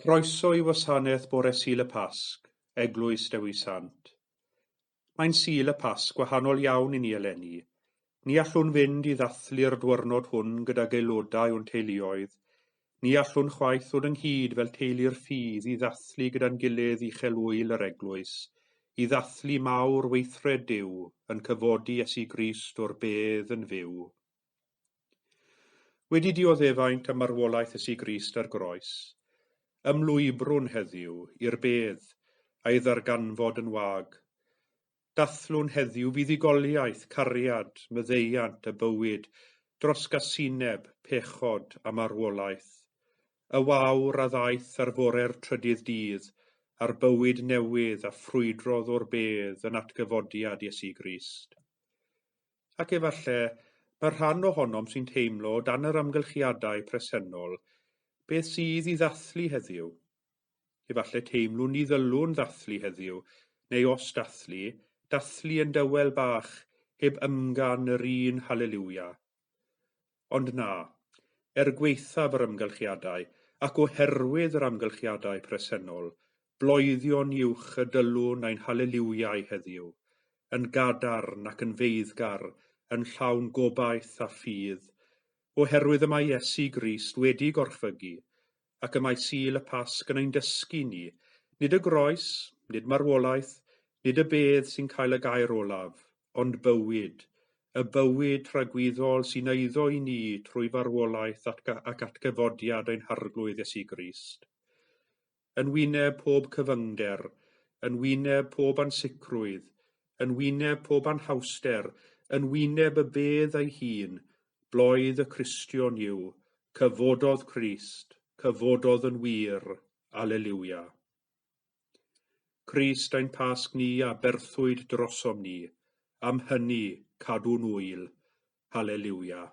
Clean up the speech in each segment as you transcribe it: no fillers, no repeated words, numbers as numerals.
Croeso i wasanaeth bore Sul y Pasg, Eglwys Dewi Sant. Mae'n Sul y Pasg gwahanol iawn i ni eleni. Ni allwn fynd i ddathlu'r dwyrnod hwn gydag aelodau o'n teuluoedd. Ni allwn chwaith ddod ynghyd fel teulu'r ffydd i ddathlu gyda'n gilydd uchel ŵyl yr eglwys, i ddathlu mawr weithred Duw yn cyfodi Iesu Grist o'r bedd yn fyw. Wedi dioddefaint a marwolaeth Iesu Grist ar groes, ymlwybrwn heddiw i'r bedd a'i ddarganfod yn wag. Dathlwn heddiw fuddugoliaeth, cariad, maddeuant a bywyd dros gasineb, pechod a marwolaeth. Y wawr a ddaeth ar fore'r trydydd dydd, a'r bywyd newydd a ffrwydrodd o'r bedd yn atgyfodiad Iesu Grist. Ac efallai, mae rhan ohonom sy'n teimlo o dan yr amgylchiadau presennol beth sydd i ddathlu heddiw. Efallai teimlwn ni ddylwn ddathlu heddiw, neu os dathlu, dathlu yn dawel bach, heb ymgan yr un haleliwia. Ond na, er gwaethaf yr amgylchiadau, ac oherwydd yr amgylchiadau presennol, bloeddion uwch y dylwn ein haleliwiau heddiw, yn gadarn ac yn feiddgar, yn llawn gobaith a ffydd, oherwydd y mae Iesu Grist wedi gorchfygu, ac y mae Sul y Pasg yn ein dysgu ni, nid y groes, nid marwolaeth, nid y bedd sy'n cael y gair olaf, ond bywyd, y bywyd tragwyddol sy'n eiddo i ni trwy farwolaeth ac atgyfodiad ein Harglwydd Iesu Grist. Yn wyneb pob cyfyngder, yn wyneb pob ansicrwydd, yn wyneb pob anhawster, yn wyneb y bedd ei hun, bloedd y Cristion yw, cyfododd Crist, cyfododd yn wir, Aleliwia. Crist ein Pasg ni a berthwyd drosom ni, am hynny cadw'n ŵyl. Haleliwia.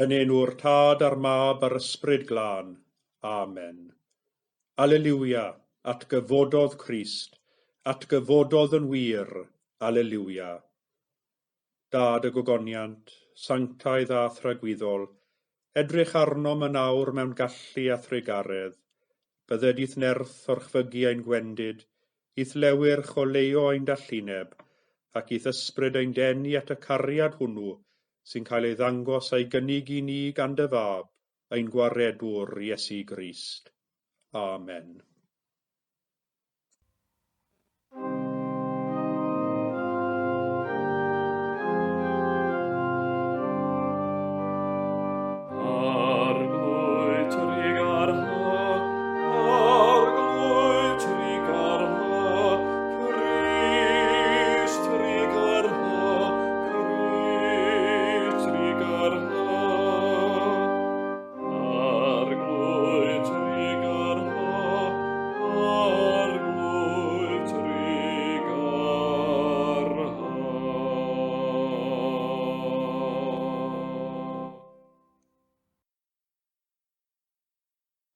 Yn enw'r Tad a'r Mab a'r Ysbryd Glân. Amen. Aleliwia, atgyfododd Crist, atgyfododd yn wir, Aleliwia. Dad y gogoniant, sanctaidd a thragwyddol, edrych arnom yn awr mewn gallu a thrugaredd. Bydded i'th nerth orchfygu ein gwendid, i'th lewyrch oleuo ein dallineb, ac i'th ysbryd ein denu at y cariad hwnnw sy'n cael ei ddangos a'i gynnig i ni gan dy Fab, ein Gwaredwr Iesu Grist. Amen.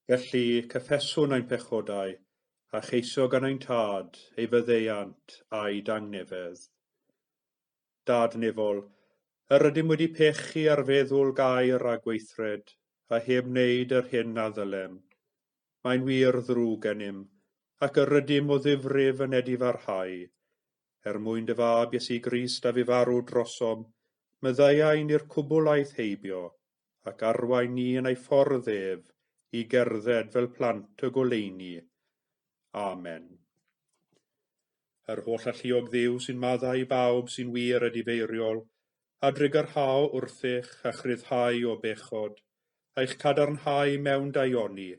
Felly, cyffeswn ein pechodau, a cheisio gan ein Tad ei faddeuant a'i dangnefedd. Dad nefol, yr ydym wedi pechu ar feddwl gair a gweithred, a heb wneud yr hyn a ddylem. Mae'n wir ddrwg gennym, ac yr ydym o ddifrif yn edifarhau. Er mwyn dy Fab Iesu Grist a fu farw drosom, maddeuai ni'r cwbl aeth heibio, ac arwain ni yn ei ffordd ef i gerdded fel plant y goleuni. Amen. Yr holl alluog Dduw sy'n maddau i bawb sy'n wir edifeiriol, a drugarhao wrthych a chryfhau o bechod, a'ch cadarnhau mewn daioni,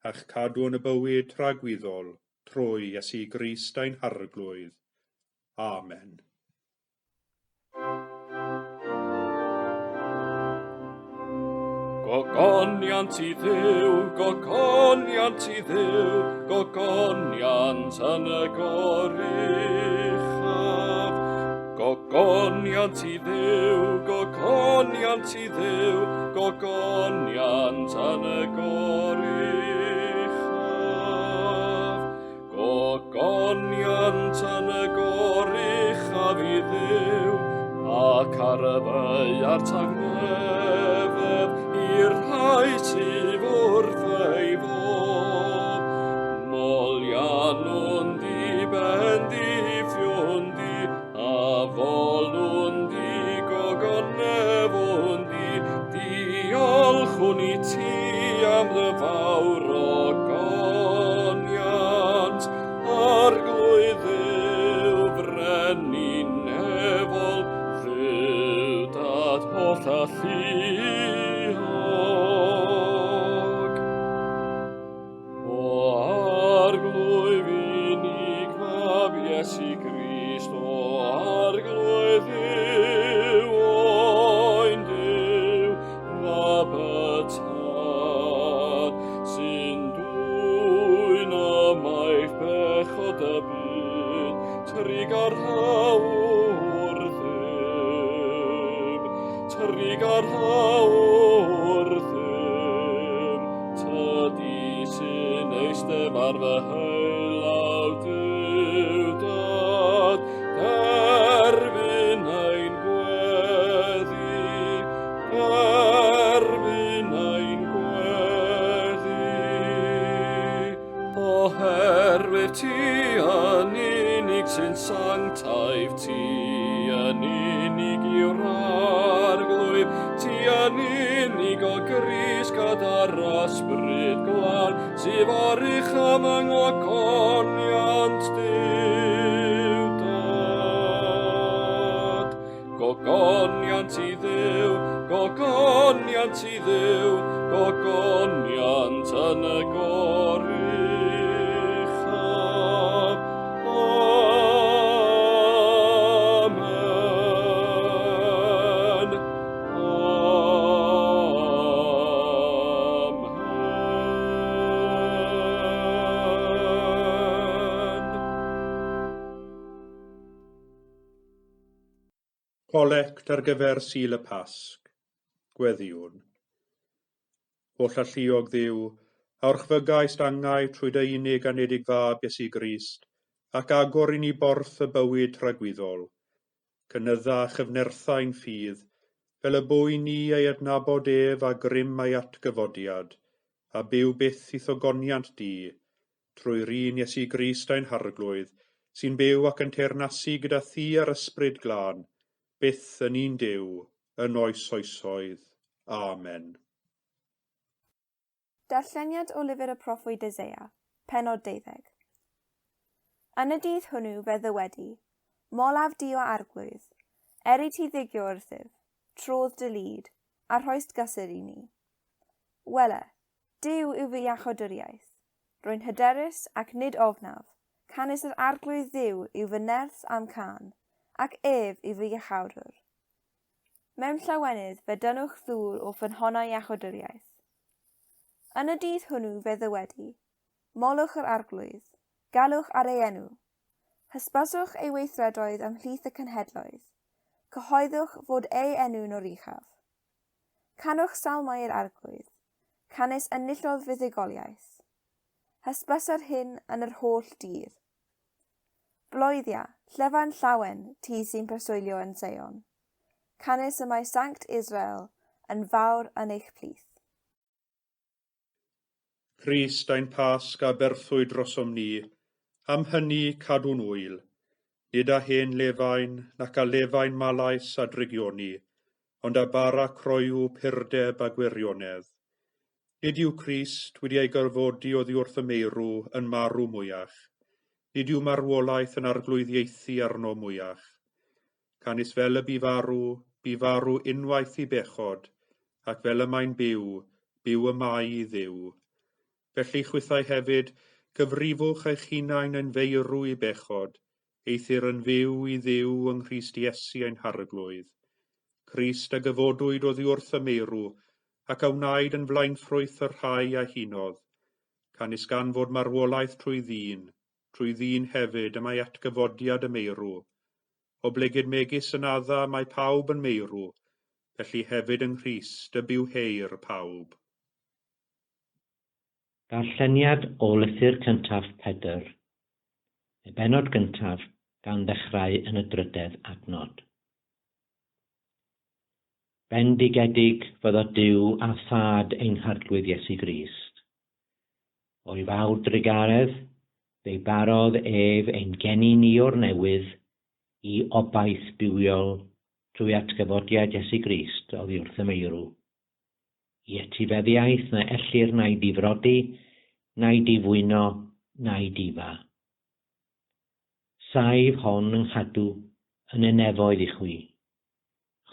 a'ch cadw yn y bywyd tragwyddol, trwy Iesu Grist ein Harglwydd. Amen. Gogoniant i Dduw, gogoniant i Dduw, gogoniant yn y goruchaf. Gogoniant i Dduw, gogoniant i Dduw, gogoniant yn y goruchaf. Gogoniant yn y goruchaf i Dduw, ac ar y ddaear tangnefedd i'r rhai sydd wrth ei fodd. Moliannwn di, bendithiwn di, a folwn di, gogonefwn di, diolchwn i ti am dy fawr ogoniant, Arglwydd Dduw, frenin nefol, Dduw Dad holl alluog. O Arglwydd unig Fab Iesu Grist, o Arglwydd Dduw, oen Duw, Mab y Tad, sy'n dwyn ymaith bechod y byd, trugarhau wrthym, trugarhau wrthym, tydi sy'n eistedd ar fy heulaw Duw Dad, derbyn ein gweddi, derbyn ein gweddi. Oherwydd ti yn unig sy'n sanctaidd, ti yn unig yw'r Arglwydd, ti yn unig o Grist gyda'r Ysbryd Glân, sydd o'r uchaf yng ngogoniant Duw Dad. Gogoniant i Dduw, gogoniant i Dduw, gogoniant yn y goruchaf. Amen. Amen. Colect ar gyfer Sul y Pasg. Gweddïwn. Holl alluog Dduw, a orchfygaist angau trwy dy unig anedig fab Iesu Grist, ac agor i ni borth y bywyd tragwyddol. Cynydda chyfnerthau'n ffydd, fel y bwy ni ei adnabod ef a grym ei atgyfodiad, a byw byth i'th ogoniant di, trwy'r un Iesu Grist ein Harglwydd, sy'n byw ac yn teyrnasu gyda thi a'r Ysbryd Glân, byth yn un Duw, yn oes oesoedd. Amen. Darlleniad o lyfr y proffwyd Eseia, pennod 12. Yn y dydd hwnnw fe ddywedi, Molaf di o Arglwydd, er i ti ddigio wrthyf, trodd dy lid, a rhoist gysur i mi. Wele, Duw yw fy iachawdwriaeth. Rwy'n hyderus ac nid ofnaf, canys yr Arglwydd Dduw yw fy nerth a'm cân, ac ef yw fy iachawdwr. Mewn llawenydd fe dynnwch ddŵr o ffynhonnau iachawdwriaeth. Yn y dydd hwnnw fe ddywedi, Molwch yr Arglwydd, galwch ar ei enw. Hysbyswch ei weithredoedd ymhlith y cenhedloedd. Cyhoeddwch fod ei enw'n oruchaf. Canwch salmau i'r Arglwydd, canys enillodd fuddugoliaeth. Hysbyser hyn yn yr holl dir. Bloeddia, llefain llawen, ti sy'n preswylio yn Seion. Canys y mae Sanct Israel yn fawr yn eich plith. Crist ein Pasg a berthwyd drosom ni, am hynny cadw'n ŵyl. Nid â hen lefain, nac â lefain malais a drygioni, ond â bara croyw, purdeb a gwirionedd. Nid yw Crist wedi ei gorfodi oddi wrth y meirw yn marw mwyach. Nid yw marwolaeth yn arglwyddiaethu arno mwyach. Canys fel y bu farw, bu farw unwaith i bechod, ac fel y mae'n byw, byw y mae i Dduw. Felly chwithau hefyd, cyfrifwch eich hunain yn feirw i bechod, eithr yn fyw i Dduw yng Nghrist Iesu ein Harglwydd. Crist a gyfodwyd oddi wrth y meirw, ac a wnaed yn flaenffrwyth y rhai a hunodd. Canys gan fod marwolaeth trwy ddyn, trwy ddyn hefyd y mae atgyfodiad y meirw. Oblegid megis yn Adda mae pawb yn meirw, felly hefyd yng Nghrist y bywheir pawb. Darlleniad o lythyr cyntaf Pedr, y bennod gyntaf gan ddechrau yn y drydedd adnod. Bendigedig fyddo Duw a Thad ein Harglwydd Iesu Grist. O'i fawr drugaredd, fe'i barodd ef ein geni ni o'r newydd i obaith bywiol trwy atgyfodiad Iesu Grist oddi wrth y meirw. I etifeddiaeth na ellir na'i difrodi, na'i difwyno, na'i difa. Saif hon yng nghadw yn y nefoedd i chwi.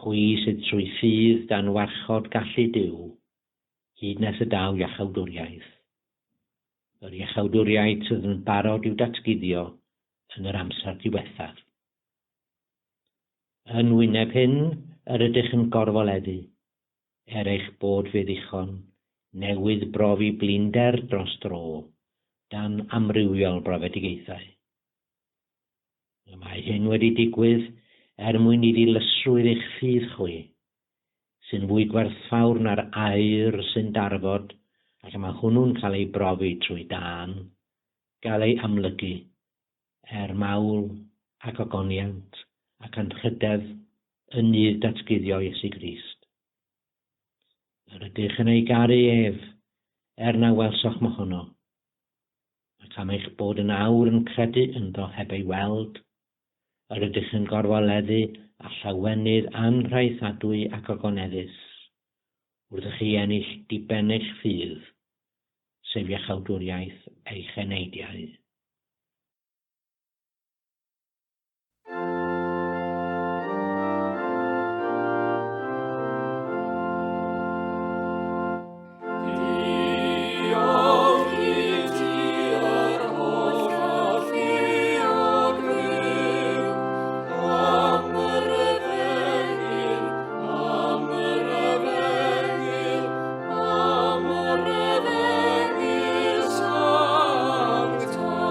Chwi sydd trwy ffydd dan warchod gallu Duw, hyd nes y daw iachawdwriaeth. Yr iachawdwriaeth sydd yn barod i'w datguddio yn yr amser diwethaf. Yn wyneb hyn, yr ydych yn gorfoleddu, er eich bod fe ddichon, newydd brofi blinder dros dro, dan amrywiol brofedigaethau. Y mae hyn wedi digwydd er mwyn i ddilysrwydd eich ffydd chwi, sy'n fwy gwerthfawr na'r aur sy'n darfod, ac mae hwnnw'n cael ei brofi trwy dân, gael ei amlygu, er mawl ac ogoniant ac anrhydedd yn nydd datguddio Iesu Grist. Yr ydych yn ei garu ef, er na welsoch mohono, ac am eich bod yn awr yn credu ynddo heb ei weld, yr ydych yn gorfoleddu a llawenydd anrhaethadwy ac ogoneddus, wrth i chi ennill diben eich ffydd, sef iachawdwriaeth eich eneidiau. Diolch i ti yr holl alluog Dduw, am yr efengyl, am yr efengyl, am yr efengyl sanctaidd.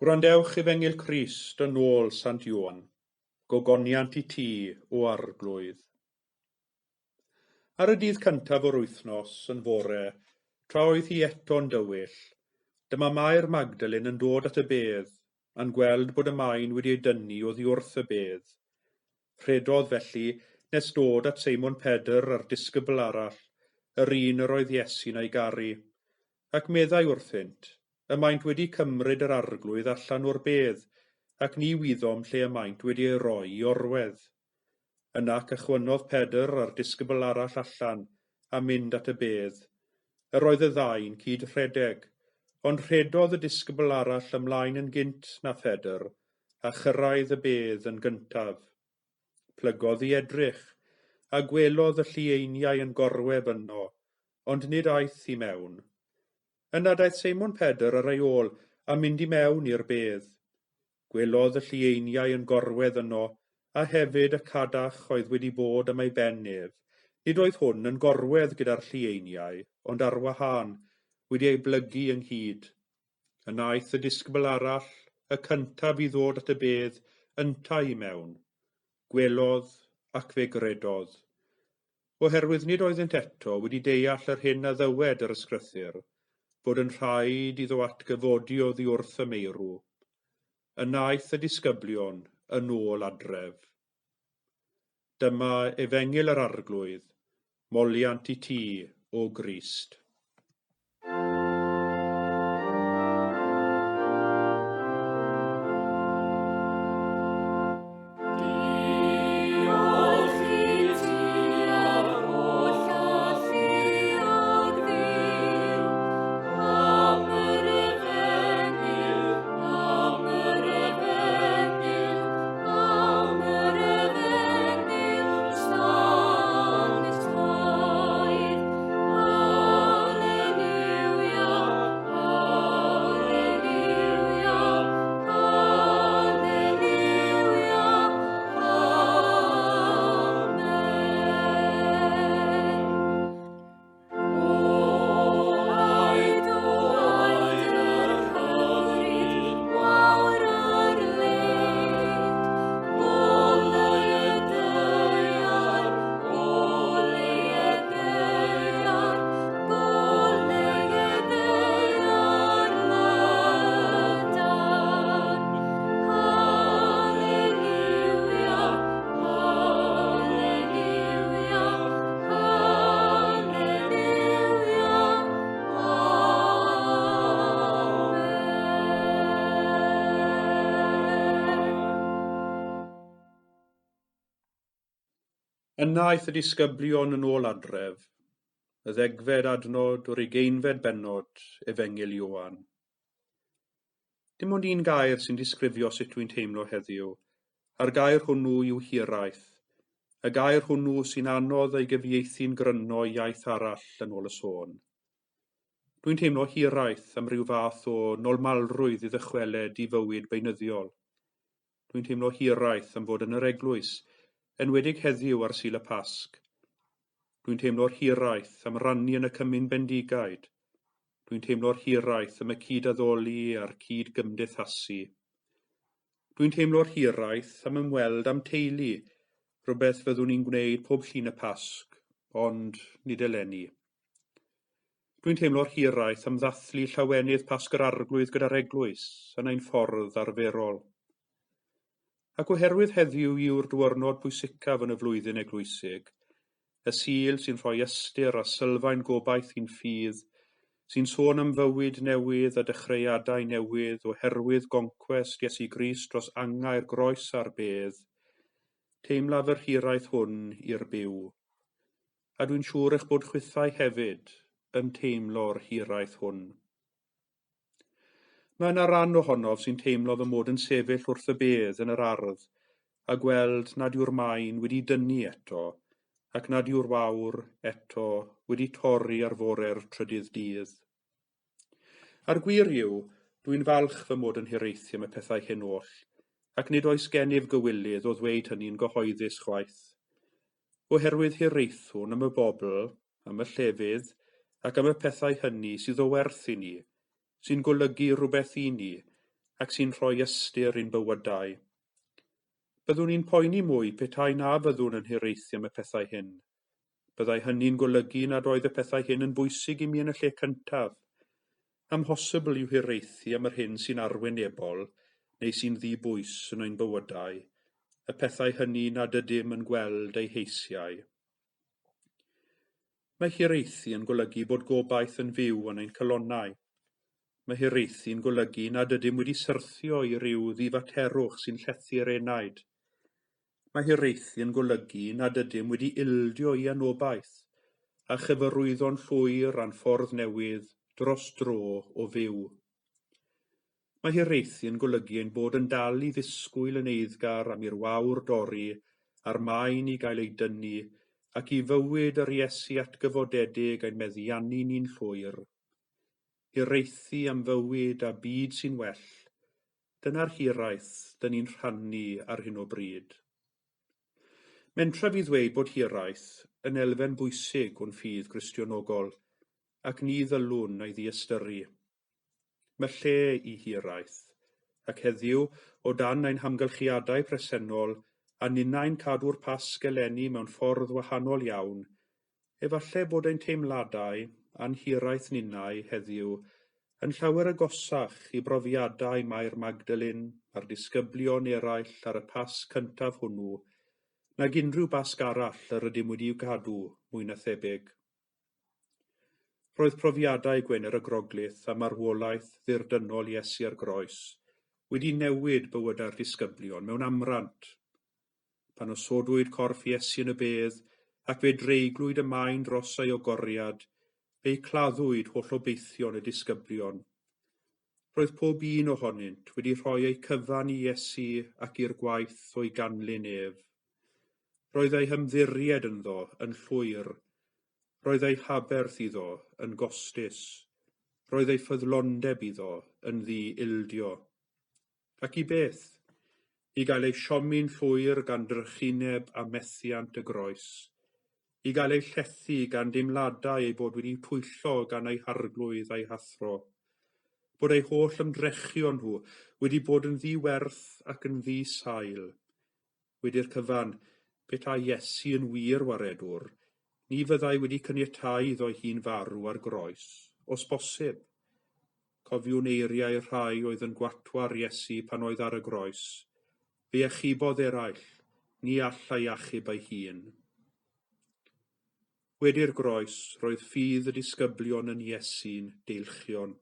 Gwrandewch Efengyl Crist yn ôl Sant Ioan, gogoniant i ti, o Arglwydd. Ar y dydd cyntaf o'r wythnos, yn fore, tra oedd hi eto'n dywyll, dyma Mair Magdalen yn dod at y bedd, a'n gweld bod y maen wedi ei dynnu oddi wrth y bedd. Rhedodd felly nes dod at Seimon Pedr a'r disgybl arall, yr un yr oedd Iesu'n ei garu, ac meddai wrthynt, y maent wedi cymryd yr Arglwydd allan o'r bedd, ac ni wyddom lle y maent wedi ei roi i orwedd. Yna cychwynnodd Pedr a'r disgybl arall allan, a mynd at y bedd. Yr oedd y ddau'n cyd-rhedeg, ond rhedodd y disgybl arall ymlaen yn gynt na Phedr, a chyrraedd y bedd yn gyntaf. Plygodd i edrych, a gwelodd y llieiniau yn gorwedd yno, ond nid aeth i mewn. Yna daeth Seimon Pedr ar ei ôl a mynd i mewn i'r bedd. Gwelodd y llieiniau yn gorwedd yno, a hefyd y cadach oedd wedi bod am ei ben ef. Nid oedd hwn yn gorwedd gyda'r llieiniau, ond ar wahân, wedi ei blygu ynghyd. Yna aeth y disgybl arall, y cyntaf i ddod at y bedd, yntau i mewn. Gwelodd ac fe gredodd. Oherwydd nid oeddynt eto wedi deall yr hyn a ddywed yr ysgrythur, fod yn rhaid iddo atgyfodi oddi wrth y meirw. Yna aeth y disgyblion yn ôl adref. Dyma Efengyl yr Arglwydd, moliant i ti, o Grist. Diolch i ti yr holl alluog Dduw, am yr efengyl, am yr efengyl, am yr efengyl sanctaidd. Alleluia, alleluia, alleluia, amen. O aed, o aed yr hyfryd wawr ar led, Golau y daear, golau y daear, golau y daear lydan. Alleluia, alleluia, alleluia, amen. Yna aeth y disgyblion yn ôl adref, y ddegfed adnod o'r ugeinfed bennod Efengyl Ioan. Dim ond un gair sy'n disgrifio sut dwi'n teimlo heddiw, a'r gair hwnnw yw hiraeth. Y gair hwnnw sy'n anodd ei gyfieithu'n gryno i iaith arall yn ôl y sôn. Dwi'n teimlo hiraeth am ryw fath o normalrwydd i ddychweled i fywyd beunyddiol. Dwi'n teimlo hiraeth am fod yn yr eglwys, enwedig heddiw ar Sul y Pasg. Dwi'n teimlo'r hiraeth am rannu yn y cymun bendigaid. Dwi'n teimlo'r hiraeth am y cyd-addoli a'r cyd-gymdeithasu. Dwi'n teimlo'r hiraeth am ymweld â'm teulu, rhywbeth fyddwn i'n gwneud pob Llun y Pasg, ond nid eleni. Dwi'n teimlo'r hiraeth am ddathlu llawenydd Pasg yr Arglwydd gyda'r eglwys yn ein ffordd arferol. Ac oherwydd heddiw yw'r diwrnod pwysicaf yn y flwyddyn eglwysig, y Sul sy'n rhoi ystyr a sylfaen gobaith i'n ffydd, sy'n sôn am fywyd newydd a dechreuadau newydd oherwydd goncwest Iesu Grist dros angau'r groes a'r bedd, teimlaf yr hiraeth hwn i'r byw. A dwi'n siŵr eich bod chwithau hefyd yn teimlo'r hiraeth hwn. Mae yna ran ohonof sy'n teimlo fy mod yn sefyll wrth y bedd yn yr ardd a gweld nad yw'r maen wedi dynnu eto ac nad yw'r wawr eto wedi torri ar fore'r trydydd dydd. A'r gwir yw, dwi'n falch fy mod yn hiraethu am y pethau hyn oll, ac nid oes gennyf gywilydd o ddweud hynny'n gyhoeddus chwaith. Oherwydd hiraethwn am y bobl, am y llefydd, ac am y pethau hynny sydd o werth i ni, sy'n golygu rhywbeth i ni, ac sy'n rhoi ystyr i'n bywydau. Byddwn i'n poeni mwy petai na fyddwn yn hiraethu am y pethau hyn. Byddai hynny'n golygu nad oedd y pethau hyn yn bwysig i mi yn y lle cyntaf. Amhosibl yw hiraethu am yr hyn sy'n arwynebol neu sy'n ddi-bwys yn ein bywydau, y pethau hynny nad ydym yn gweld eu heisiau. Mae hiraethu yn golygu bod gobaith yn fyw yn ein calonnau. Mae hiraethu'n golygu nad ydym wedi syrthio i ryw ddifaterwch sy'n llethu'r enaid. Mae hiraethu yn golygu nad ydym wedi ildio i anobaith a chyfarwyddo'n llwyr a'n ffordd newydd dros dro o fyw. Mae hiraethu yn golygu ein bod yn dal i ddisgwyl yn eiddgar am i'r wawr dorri a'r maen i gael ei dynnu ac i fywyd yr Iesu atgyfodedig ein meddiannu ni'n llwyr. Hiraethu am fywyd a byd sy'n well, dyna'r hiraeth dyn ni'n rhannu ar hyn o bryd. Mentraf i ddweud bod hiraeth yn elfen bwysig o'n ffydd Gristionogol ac ni ddylwn ei ddiystyru. Mae lle i hiraeth, ac heddiw, o dan ein hamgylchiadau presennol, a ninnau'n cadw'r Pasg eleni mewn ffordd wahanol iawn, efallai bod ein teimladau a'n hiraeth ninnau heddiw yn llawer agosach i brofiadau Mair Magdalene a'r disgyblion eraill ar y Pasg cyntaf hwnnw nag unrhyw Basg arall yr ydym wedi'w gadw mwy na thebyg. Roedd profiadau Gwener y Groglith a marwolaeth ddirdynol Iesu ar groes wedi newid bywydau'r disgyblion mewn amrant. Pan osodwyd corff Iesu yn y bedd ac fe dreiglwyd y maen dros ei ogoriad, fe'i claddwyd holl obeithion y disgyblion. Roedd pob un ohonynt wedi rhoi eu cyfan i Iesu ac i'r gwaith o'i ganlyn ef. Roedd eu hymddiried ynddo yn llwyr. Roedd eu haberth iddo yn gostus. Roedd eu ffyddlondeb iddo yn ddi-ildio. Ac i beth? I gael eu siomi'n llwyr gan drychineb a methiant y groes. I gael eu llethu gan deimladau eu bod wedi twyllo gan eu harglwydd a'u hathro. Bod eu holl ymdrechion nhw wedi bod yn ddi-werth ac yn ddi-sail. Wedi'r cyfan, petai Iesu yn wir waredwr, ni fyddai wedi caniatáu iddo'i hun farw ar groes, os bosib. Cofiwn eiriau rhai oedd yn gwatwar Iesu pan oedd ar y groes. Fe achubodd eraill, ni allai achub ei hun. Wedi'r groes, roedd ffydd y disgyblion yn Iesu'n deilchion.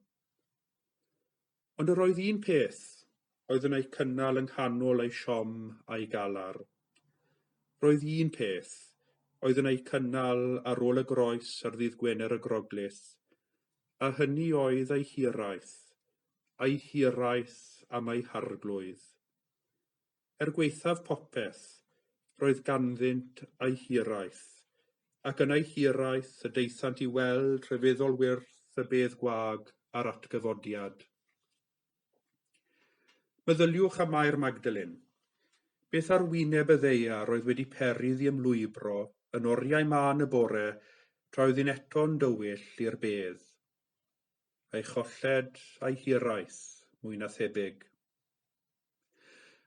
Ond yr oedd un peth oedd yn eu cynnal yng nghanol eu siom a'i galar. Roedd un peth oedd yn eu cynnal ar ôl y groes ar ddydd Gwener y Groglith, a hynny oedd eu hiraeth, eu hiraeth am eu harglwydd. Er gwaethaf popeth, roedd ganddynt eu hiraeth, ac yn eu hiraeth y daethant i weld rhyfeddol wyrth y bedd gwag a'r atgyfodiad. Meddyliwch am Mair Magdalene. Beth ar wyneb y ddaear oedd wedi peri iddi ymlwybro yn oriau mân y bore tra oedd hi'n eto'n dywyll i'r bedd? A'i cholled a'i hiraeth, mwy na thebyg.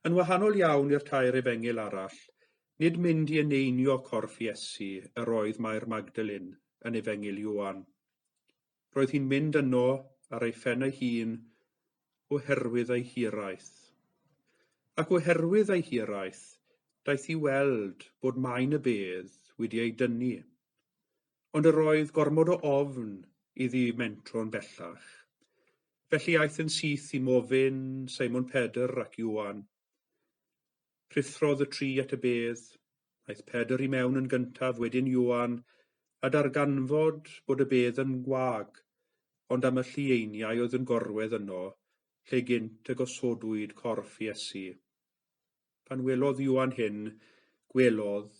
Yn wahanol iawn i'r tair efengyl arall, nid mynd i eneinio corff Iesu yr oedd Mair Magdalene yn efengyl Ioan. Roedd hi'n mynd yno ar ei phen ei hun oherwydd ei hiraeth. Ac oherwydd ei hiraeth, daeth i weld bod maen y bedd wedi ei dynnu. Ond yr oedd gormod o ofn iddi mentro'n bellach. Felly aeth yn syth i Mofyn, Simon Pedr ac Ioan. Rhuthrodd y tri at y bedd. Aeth Pedr i mewn yn gyntaf, wedyn Ioan, a darganfod bod y bedd yn gwag, ond am y llieiniau oedd yn gorwedd yno, lle gynt y gosodwyd corff Iesu. Pan welodd Ioan hyn, gwelodd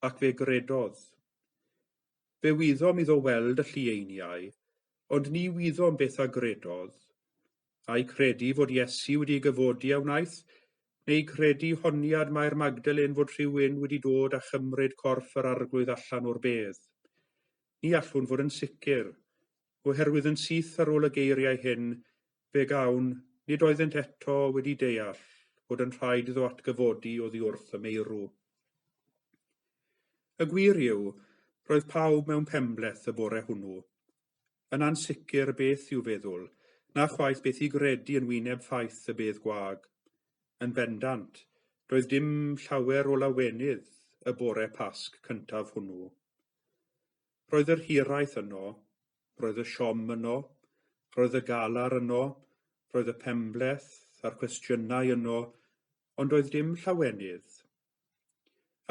ac fe gredodd. Fe wyddom iddo weld y llieiniau, ond ni wyddom beth a gredodd. Ai credu fod Iesu wedi ei gyfodi a wnaeth, neu credu honiad Mair Magdalene fod rhywun wedi dod a chymryd corff yr arglwydd allan o'r bedd? Ni allwn fod yn sicr, oherwydd yn syth ar ôl y geiriau hyn, fe gawn Nid oeddent eto wedi deall bod yn rhaid iddo atgyfodi oddi wrth y meirw. Y gwir yw, roedd pawb mewn penbleth y bore hwnnw, yn ansicr beth i'w feddwl, na chwaith beth i gredu yn wyneb ffaith y bedd gwag. Yn bendant, doedd dim llawer o lawenydd y bore Pasg cyntaf hwnnw. Roedd yr hiraeth yno, roedd y siom yno, roedd y galar yno, roedd y penbleth a'r cwestiynau yno, ond doedd dim llawenydd.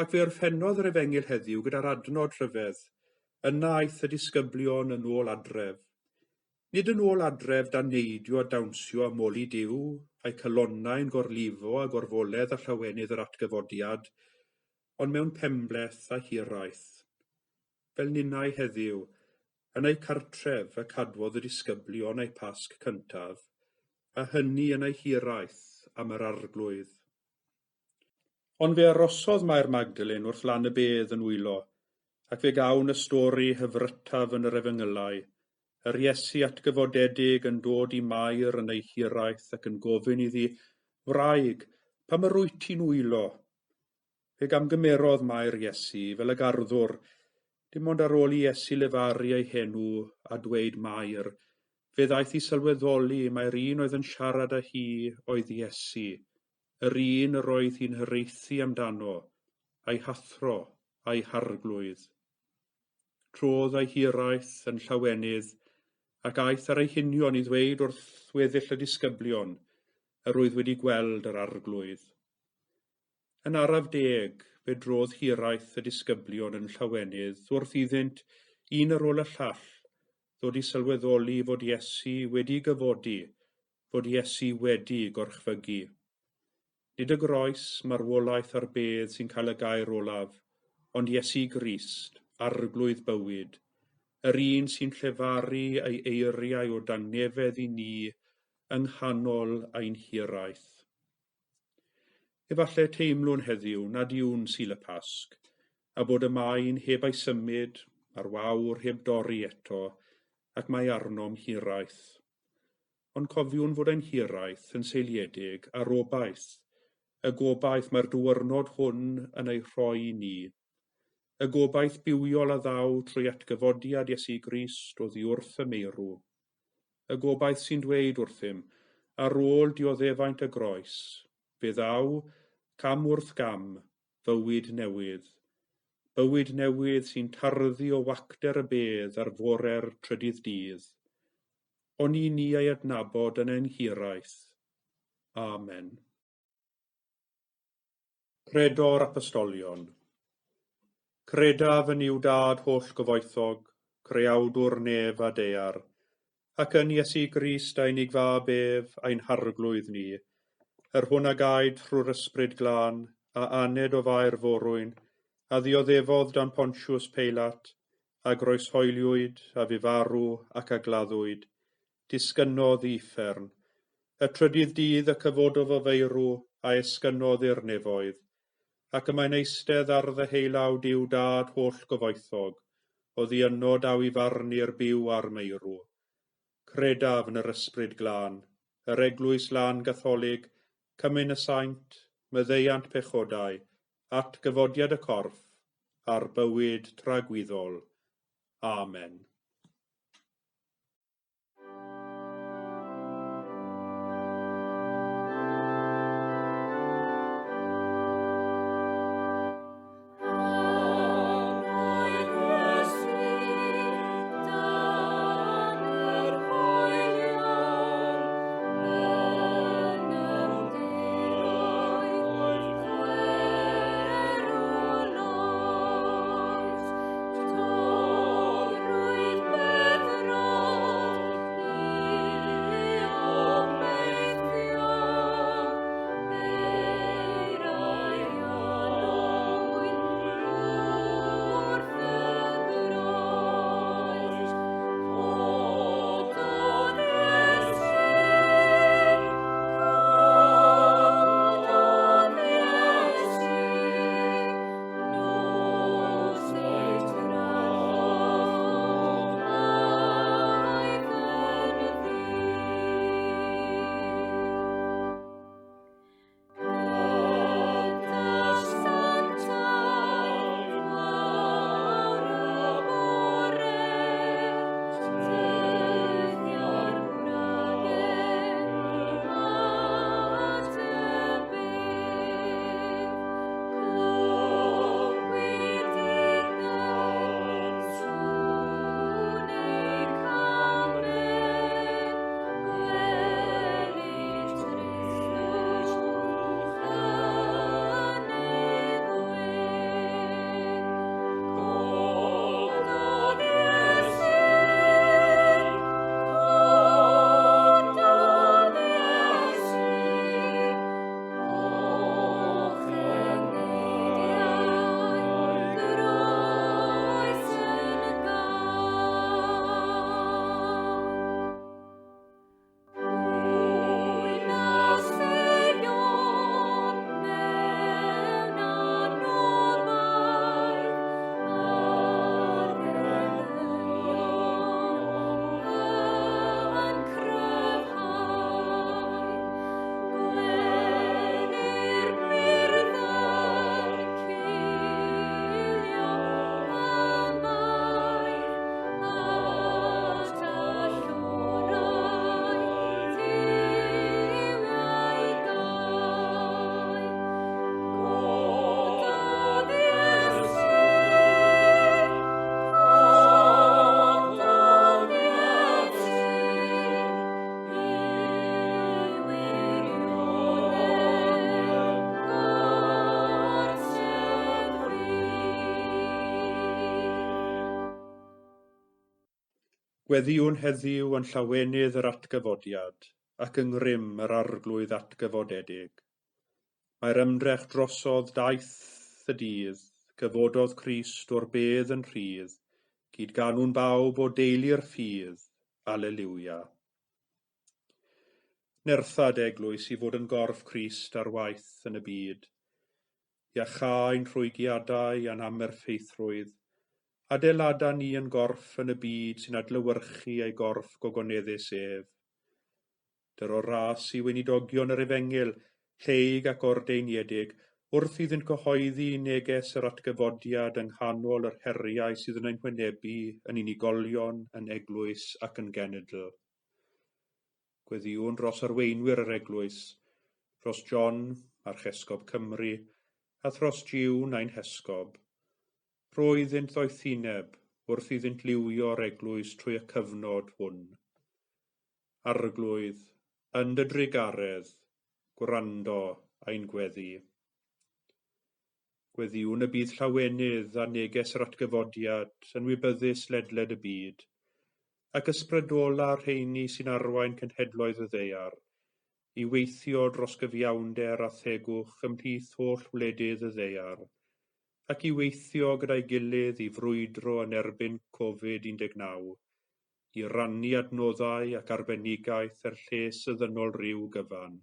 Ac fe orffennodd yr efengyl heddiw gyda'r adnod rhyfedd. Yna aeth y disgyblion yn ôl adref. Nid yn ôl adref dan neidio a dawnsio a moli Duw, a'i calonnau'n gorlifo a gorfoledd a llawenydd yr atgyfodiad, ond mewn penbleth a hiraeth. Fel ninnau heddiw, yn eu cartref y cadwodd y disgyblion eu Pasg cyntaf, a hynny yn eu hiraeth am yr Arglwydd. Ond fe arosodd Mair Magdalen wrth lan y bedd yn wylo, ac fe gawn y stori hyfrytaf yn yr efengylau, yr Iesu atgyfodedig yn dod i Mair yn ei hiraeth ac yn gofyn iddi, Wraig, pam yr wyt ti'n wylo? Fe gamgymerodd Mair Iesu fel y garddwr, dim ond ar ôl i Iesu lefaru ei henw a dweud Mair, fe ddaeth i sylweddoli mai'r un oedd yn siarad â hi oedd Iesu, yr un yr oedd hi'n hiraethu amdano, a'i hathro, a'i harglwydd. Trodd ei hiraeth yn llawenydd, ac aeth ar ei hunion i ddweud wrth weddill y disgyblion yr oedd wedi gweld yr arglwydd. Yn araf deg, fe drodd hiraeth y disgyblion yn llawenydd wrth iddynt, un ar ôl y llall, ddod i sylweddoli fod Iesu wedi gyfodi, fod Iesu wedi gorchfygu. Nid y groes, marwolaeth a'r bedd sy'n cael y gair olaf, ond Iesu Grist, arglwydd bywyd, yr un sy'n llefaru ei eiriau o dangnefedd i ni yng nghanol ein hiraeth. Efallai teimlwn heddiw nad yw'n Sul y Pasg, a bod y maen heb ei symud, a'r wawr heb dorri eto, ac mae arnom hiraeth. Ond cofiwn fod ein hiraeth yn seiliedig ar obaith, y gobaith mae'r diwrnod hwn yn ei rhoi i ni. Y gobaith bywiol a ddaw trwy atgyfodiad Iesu Grist oddi wrth y meirw. Y gobaith sy'n dweud wrthym, ar ôl dioddefaint y groes, fe ddaw, cam wrth gam, fywyd newydd. Bywyd newydd sy'n tarddu o wacter y bedd ar fore'r trydydd dydd. Oni ni ei adnabod yn ein hiraeth. Amen. Credo'r Apostolion. Credaf yn Nuw Dad holl gyfoethog, creawdwr nef a daear, ac yn Iesu Grist a'i unig fab ef, ein harglwydd ni, yr hwn a gaed trwy'r ysbryd glân, a aned o Fair forwyn, a ddioddefodd dan Pontius Peilat, a groeshoeliwyd, a fu farw ac a gladdwyd, disgynnodd i uffern. Y trydydd dydd y cyfododd o feirw, a esgynnodd i'r nefoedd, ac y mae'n eistedd ar ddeheulaw Duw Dad holl gyfoethog, oddi yno daw i farnu'r byw a'r meirw. Credaf yn yr ysbryd glân, yr eglwys lân gatholig, cymun y saint, maddeuant pechodau, atgyfodiad y corff, a'r bywyd tragwyddol. Amen. Arglwydd Iesu, dan yr hoelion, yn ymddiroedd chwerw loes, torrwyd Gweddïwn heddiw yn llawenydd yr atgyfodiad ac yng ngrym yr Arglwydd atgyfodedig. Mae'r ymdrech drosodd daeth y dydd, cyfododd Crist o'r bedd yn rhydd, cyd-ganwn bawb o deulu'r ffydd, Aleliwia. Nertha dy eglwys i fod yn gorff Crist ar waith yn y byd. Iachâ ein rhwygiadau a'n amerffeithrwydd, adeilada ni yn gorff yn y byd sy'n adlewyrchu ei gorff gogoneddus ef. Dyro ras i weinidogion yr efengyl, lleig ac ordeiniedig, wrth iddynt gyhoeddi neges yr atgyfodiad yng nghanol yr heriau sydd yn ein hwynebu yn unigolion, yn eglwys ac yn genedl. Gweddïwn dros arweinwyr yr eglwys, dros John, Archesgob Cymru, a thros June ein hesgob. Rho iddynt ddoethineb wrth iddynt liwio'r eglwys trwy y cyfnod hwn. Arglwydd, yn dy drugaredd, gwrando ein gweddi. Gweddïwn y bydd llawenydd a neges yr atgyfodiad yn wybyddus ledled y byd, ac ysbrydola rheini sy'n arwain cenhedloedd y ddaear, i weithio dros gyfiawnder a thegwch ymhlith holl wledydd y ddaear, ac i weithio gyda'i gilydd i frwydro yn erbyn Covid-19, i rannu adnoddau ac arbenigedd er lles y ddynol ryw gyfan.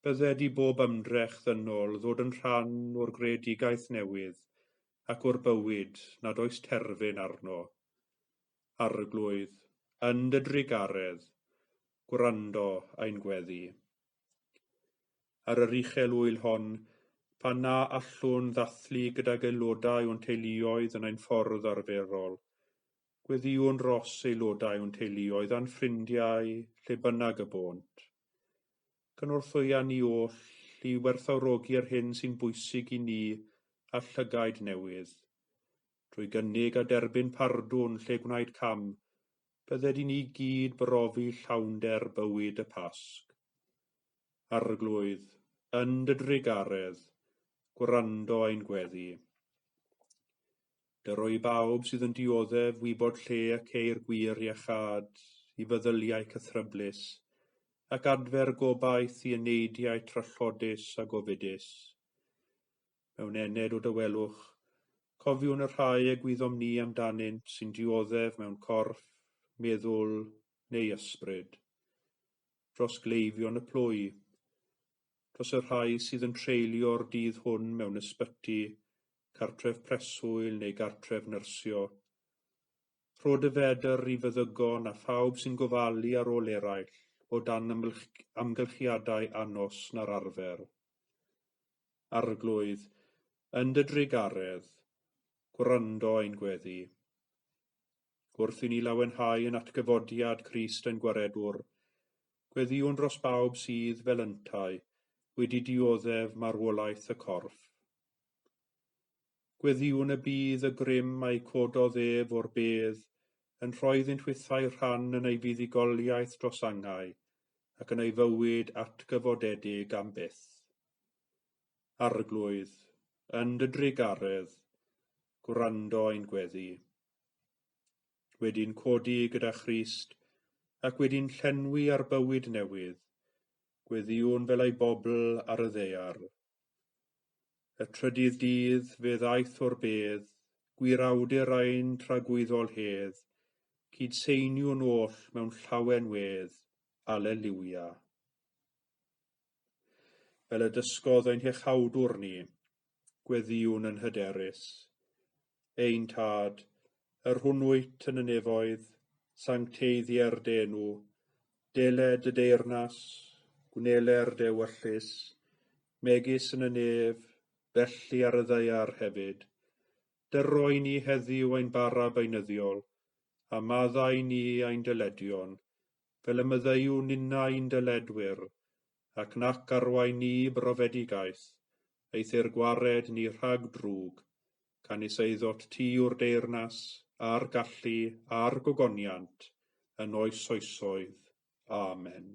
Bydded i bob ymdrech ddynol ddod yn rhan o'r greadigaeth newydd ac o'r bywyd nad oes terfyn arno. Arglwydd, yn dy drugaredd, gwrando ein gweddi. Ar yr uchel ŵyl hon, pan na allwn ddathlu gydag aelodau o'n teuluoedd yn ein ffordd arferol, gweddïwn dros aelodau o'n teuluoedd a'n ffrindiau lle bynnag y bônt. Cynorthwya ni oll i werthfawrogi'r hyn sy'n bwysig i ni a llygaid newydd. Drwy gynnig a derbyn pardwn lle gwnaed cam, bydded i ni gyd brofi llawnder bywyd y Pasg. Arglwydd, yn dy drugaredd, gwrando ein gweddi. Dyro i bawb sydd yn dioddef wybod lle y ceir gwir iachâd i feddyliau cythryblus, ac adfer gobaith i eneidiau trallodus a gofidus. Mewn ennyd o dawelwch, cofiwn y rhai y gwyddom ni amdanynt sy'n dioddef mewn corff, meddwl neu ysbryd. Dros gleifion y plwy, dros y rhai sydd yn treulio'r dydd hwn mewn ysbyty, cartref preswyl neu gartref nyrsio. Rho dy fedr i feddygon a phawb sy'n gofalu ar ôl eraill o dan amgylchiadau anos na'r arfer. Arglwydd, yn dy drugaredd, gwrando ein gweddi. Wrth i ni lawenhau yn atgyfodiad Crist ein Gwaredwr, gweddïwn dros bawb sydd fel yntau wedi dioddef marwolaeth y corff. Gweddïwn y bydd y grym a'i cododd ef o'r bedd yn rhoi iddynt hwythau rhan yn ei fuddugoliaeth dros angau ac yn ei fywyd atgyfodedig am byth. Arglwydd, yn dy drugaredd, gwrando ein gweddi. Wedi'n codi gyda Christ ac wedi'n llenwi ar bywyd newydd, gweddïwn fel ei bobl ar y ddaear. Y trydydd dydd fe ddaeth o'r bedd, gwir awdur ein tragwyddol hedd, cydseiniwn oll mewn llawen wedd, Aleliwia. Fel y dysgodd ein hiachawdwr ni, gweddïwn yn hyderus. Ein tad, yr hwn wyt yn y nefoedd, sancteiddier dy enw, deled dy deyrnas, gwneler dy ewyllys, megis yn y nef, felly ar y ddaear hefyd. Dyro i ni heddiw ein bara beunyddiol, a maddau ni ein dyledion, fel y maddeuwn ninnau ein dyledwyr, ac nac arwain ni brofedigaeth, eithr gwared ni rhag drwg, canys eiddot ti yw'r deyrnas, a'r gallu, a'r gogoniant, yn oes oesoedd. Amen.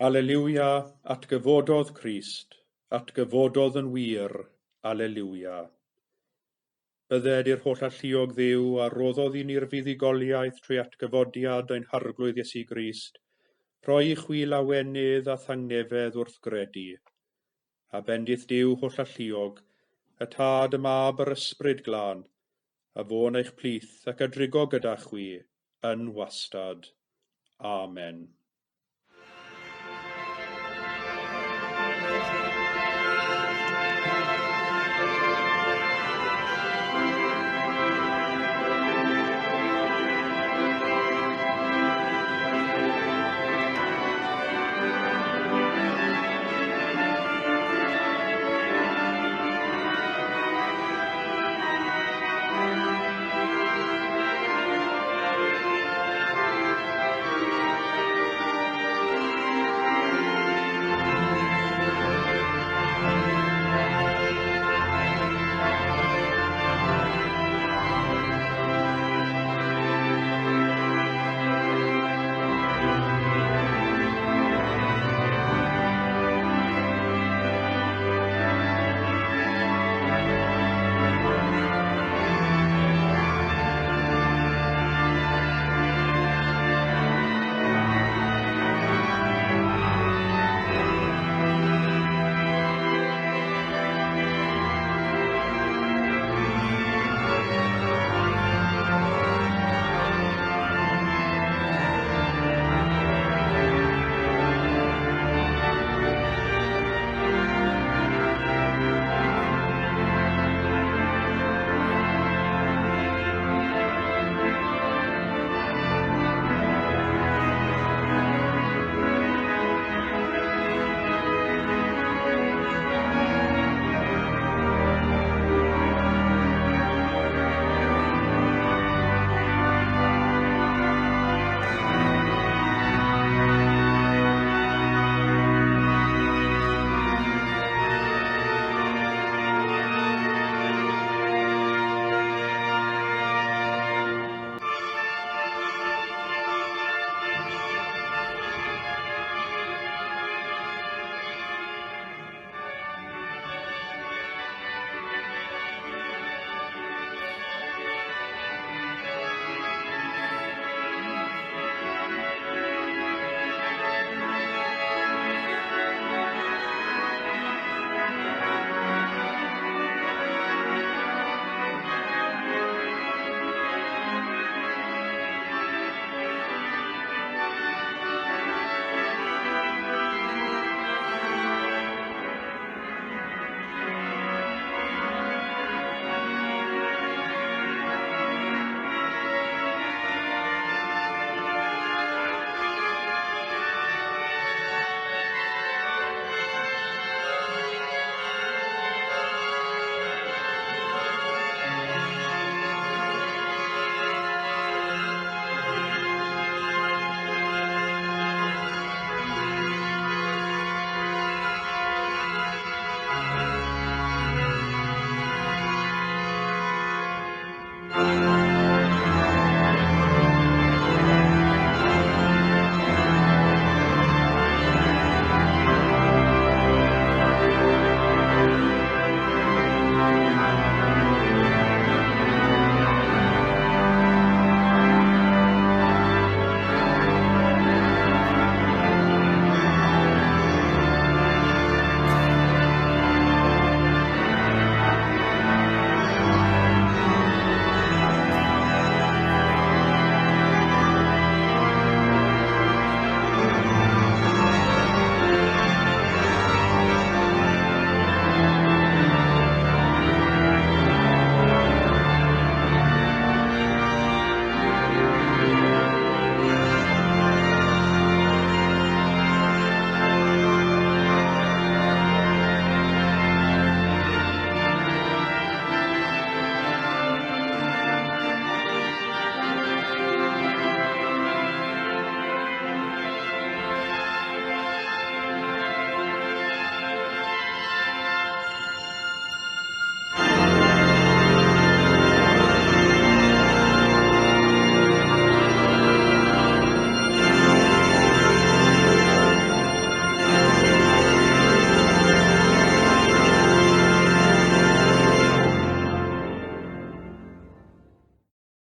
Aleliwia, atgyfododd Crist, atgyfododd yn wir, aleliwia. Bydded i'r holl alluog Dduw a roddodd i ni'r fuddugoliaeth trwy atgyfodiad ein Harglwydd Iesu Grist, rhoi i chwi lawenydd a thangnefedd wrth gredu. A bendith Duw holl alluog, y Tad, y Mab, yr Ysbryd Glân, a fo'n eich plith ac a drigo gyda chwi, yn wastad. Amen.